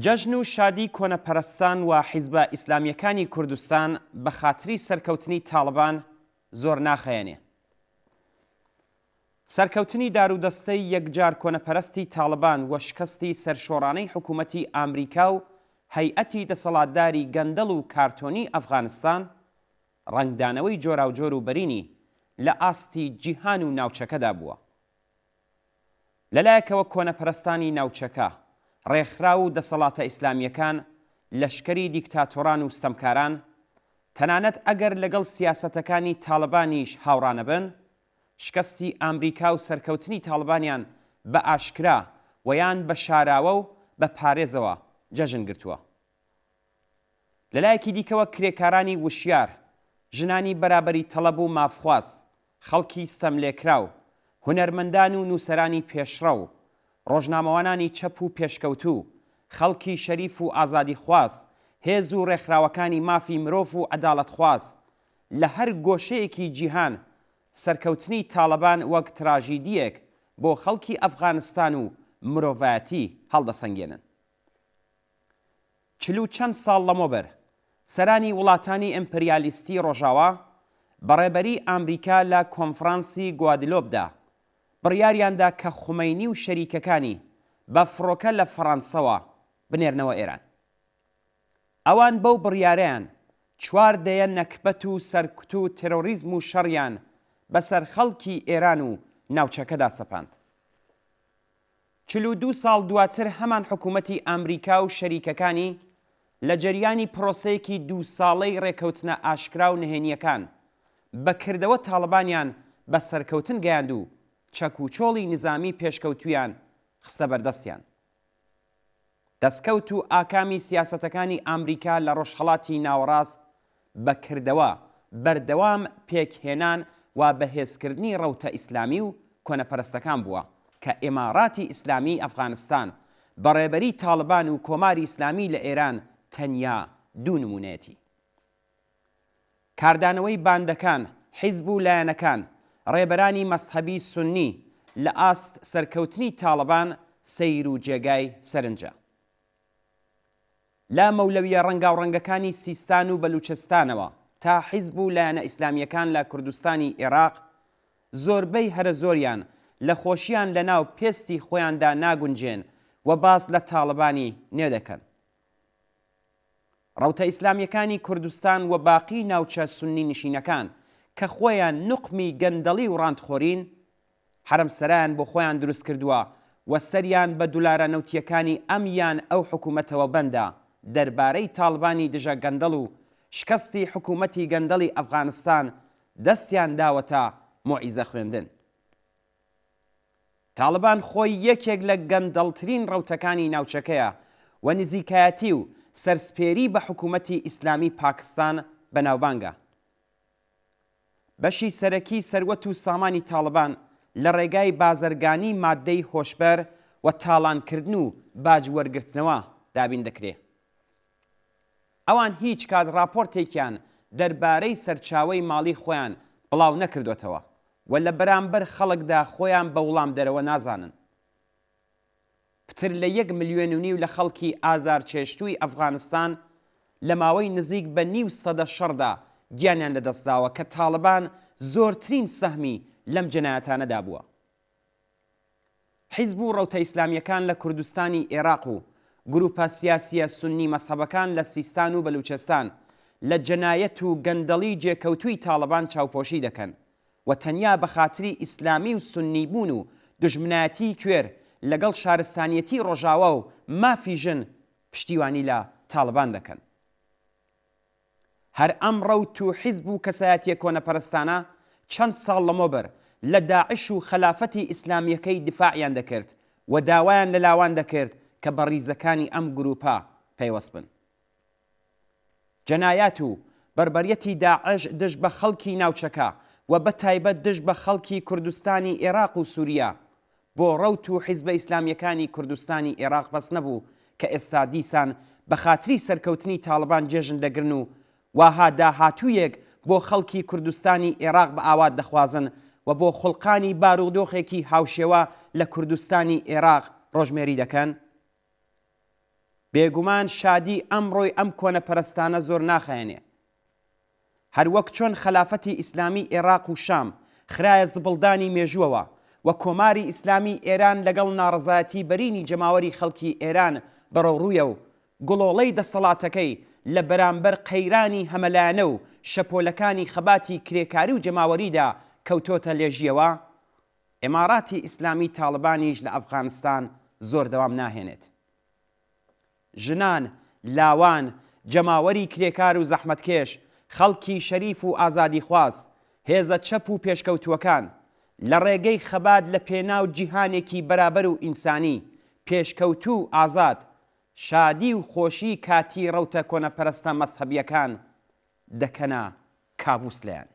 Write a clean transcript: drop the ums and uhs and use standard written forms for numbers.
جەژن و شادی کۆنەپەرستان و حیزبە ئیسلامیەکانی کوردستان بە خاتری سەرکەوتنی تاڵبان زۆر ناخەیەنێ. سەرکەوتنی دارودەستەی یەکجار کۆنەپەرستی تاڵبان و شکەستی سەرشۆڕانەی حکوومەتی ئامریکا و هەیئەتی دەسەڵاتداری گەندەڵ و کارتۆنی ئەفغانستان ڕەنگدانەوەی جۆراوجۆر و بەرینی لە ئاستی جیهان و ناوچەکەدا بووە. لەلایەکەوە کۆنەپەرستانی ناوچەکە، ڕێکخراو و دەسەڵاتە ئیسلامییەکان، لەشکری دیکتاتۆران و ستەمکاران، تەنانەت ئەگەر لەگەڵ سیاسەتەکانی تاڵبانیش هاوڕا نەبن، شکستی ئامریکا و سەرکەوتنی تاڵبانیان بە ئاشکرا و یان بە شاراوە و بە پارێزەوە جەژن گرتووە. لەلایەکی دیکەوە کرێکارانی وشیار، ژنانی بەرابەری تەڵەب و مافخواز، خەڵکی ستەملێکراو، هونەرمەندان و نووسەرانی پێشڕەو، ڕۆژنامەوانانی چەپ و پێشکەوتوو، خەڵکی شەریف و ئازادیخواز، هێز و ڕێکخراوەکانی مافی مرۆڤ و عەداڵەتخواز لە هەر گۆشەیەکی جیهان سەرکەوتنی تاڵەبان وەک تراژیدییەک بۆ خەڵکی ئەفغانستان و مرۆڤایەتی هەڵدەسەنگێنن. چل و چەند ساڵ لەمەوبەر، سەرانی وڵاتانی ئیمپریالیستی ڕۆژاوا بە ڕێبەری ئامریکا لە کۆنفرانسی گوادلۆپدا بڕیاریان دا کە خومەینی و شەریکەکانی بە فڕۆکە لە فەڕانسەوە بنێرنەوە ئێران. ئەوان بەو بڕیارەیان چوار دەیە نەکبەت و سەرکوت و تێرۆریزم و شەڕیان بەسەر خەڵکی ئێران و ناوچەکەدا سەپاند. 42 ساڵ دواتر هەمان حکوومەتی ئامریکا و شەریکەکانی لە جەریانی پرۆسەیەکی دوو ساڵەی ڕێکەوتنە ئاشکرا و نهێنییەکان بە کردەوە تاڵبانیان بە سەرکەوتن گەیاند و چەک و چۆڵی نیزامی پێشکەوتوویان خستە بەردەستیان. دەسکەوت و ئاکامی سیاسەتەکانی ئامریکا لە ڕۆژهەڵاتی ناوەڕاست بە کردەوە بەردەوام پێکهێنان و بەهێزکردنی ڕەوتە ئیسلامی و کۆنەپەرستەکان بووە کە ئیماراتی ئیسلامیی ئەفغانستان بە ڕێبەری تاڵبان و کۆماری ئیسلامی لە ئێران تەنیا دوو نموونەیەتی. کاردانەوەی باندەکان، حیزب و لایەنەکان، ڕێبەرانی مەزهەبی سوننی لە ئاست سەرکەوتنی تاڵبان سەیر و جێگای سەرنجە. لە مەولەوییە ڕەنگاوڕەنگەکانی سیستان و بەلوچستانەوە تا حیزب و لایەنە ئیسلامییەکان لە کوردستانی ئێراق، زۆربەی هەرە زۆریان لە خۆشیان لە ناو پێستی خۆیاندا ناگونجێن و باس لە تاڵەبانی نوێ دەکەن. ڕەوتە ئیسلامییەکانی کوردستان و باقی ناوچە سوننی نشینەکان کە خۆیان نوقمی گەندەڵی و ڕانتخۆرین، حەرەمسەرایان بۆ خۆیان دروست کردووە و سەریان بە دولارە نەوتییەکانی ئەم یان ئەو حکوومەتەوە بەندە، دەربارەی تاڵبانی دژە گەندەڵ و شکەستی حکوومەتی گەندەڵی ئەفغانستان دەستیان داوەتە موعیزە خوێندن. تاڵبان خۆی یەکێک لە گەندەڵترین ڕەوتەکانی ناوچەکەیە و نزیکایەتی و سەرسپێری بە حکوومەتی ئیسلامی پاکستان بەناوبانگە. بەشی سەرەکی سەروەت و سامانی تاڵبان لە ڕێگای بازرگانی ماددەی هۆشبەر و تاڵانکردن و باج وەرگرتنەوە دابین دەکرێ. ئەوان هیچ کات ڕاپۆرتێکیان دەربارەی سەرچاوەی ماڵی خۆیان بڵاو نەکردۆتەوە و لە بەرامبەر خەڵکدا خۆیان بە وڵامدەرەوە نازانن. پتر لە یەک ملیۆن و نیو لە خەڵکی ئازارچێشتووی ئەفغانستان لە ماوەی نزیک بە نیو سەدە شەڕدا گیانیان لەدەستداوە کە تاڵبان زۆرترین سەهمی لەم جەنایەتانەدا بووە. حیزب و ڕەوتە ئیسلامییەکان لە کوردستانی ئێراق و گرووپە سیاسییە سوننی مەزهەبەکان لە سیستان و بەلوچستان لە جەنایەت و گەندەڵی جێکەوتووی تاڵبان چاوپۆشی دەکەن و تەنیا بە خاتری ئیسلامی و سوننی بوون و دوژمنایەتیی کوێر لەگەڵ شارستانیەتی ڕۆژاوا و مافی ژن پشتیوانی لە تاڵبان دەکەن. هەر ئەم ڕەوت و حیزب و کەسایەتیە کۆنەپەرستانە چەند ساڵ لەمەوبەر لە داعش و خەلافەتی ئیسلامیەکەی دیفاعیان دەکرد و داوایان لە لاوان دەکرد کە بە ڕیزەکانی ئەم گروپە پەیوەست بن. جەنایات و بەربەریەتی داعش دژ بە خەڵکی ناوچەکە و بە تایبەت دژ بە خەڵکی کوردستانی ئێراق و سوریا بۆ ڕەوت و حیزبە ئیسلامیەکانی کوردستانی ئێراق بەس نەبوو کە ئێستا دیسان بە خاتری سەرکەوتنی تاڵبان جێژن دەگرن و واها داهاتوویەک بۆ خەڵکی کوردستانی ئێراق بە ئاوات دەخوازن و بۆ خوڵقانی بارودۆخێکی هاوشێوە لە کوردستانی ئێراق ڕۆژمێری دەکەن؟ بێگومان شادی ئەمڕۆی ئەم کۆنەپەرستانە زۆر ناخایەنێ. هەروەک چۆن خەلافەتی ئیسلامی ئێڕاق و شام خرایە زبڵدانی مێژووەوە و کۆماری ئیسلامی ئێران لەگەڵ ناڕەزایەتی بەرینی جەماوەری خەڵکی ئێران بەڕەوڕوویە و گڵۆڵەی دەسەڵاتەکەی لە بەرامبەر قەیرانی هەمەلایەنە و شەپۆلەکانی خەباتی کرێکاری و جەماوەریدا کەوتۆتە لێژییەوە، ئیماراتی ئیسلامی تاڵبانیش لە ئەفغانستان زۆر دەوام ناهێنێت. ژنان، لاوان، جەماوەری کرێکار و زەحمەتکێش، خەڵکی شەریف و ئازادیخواز، هێزە چەپ و پێشکەوتووەکان، لە ڕێگەی خەبات لە پێناو جیهانێکی بەرابەر و ئینسانی، پێشکەوتوو و ئازاد، شادی و خۆشی کاتیی ڕەوتە کۆنەپەرستە مەزهەبییەکان دەکەنە کابوس لێیان.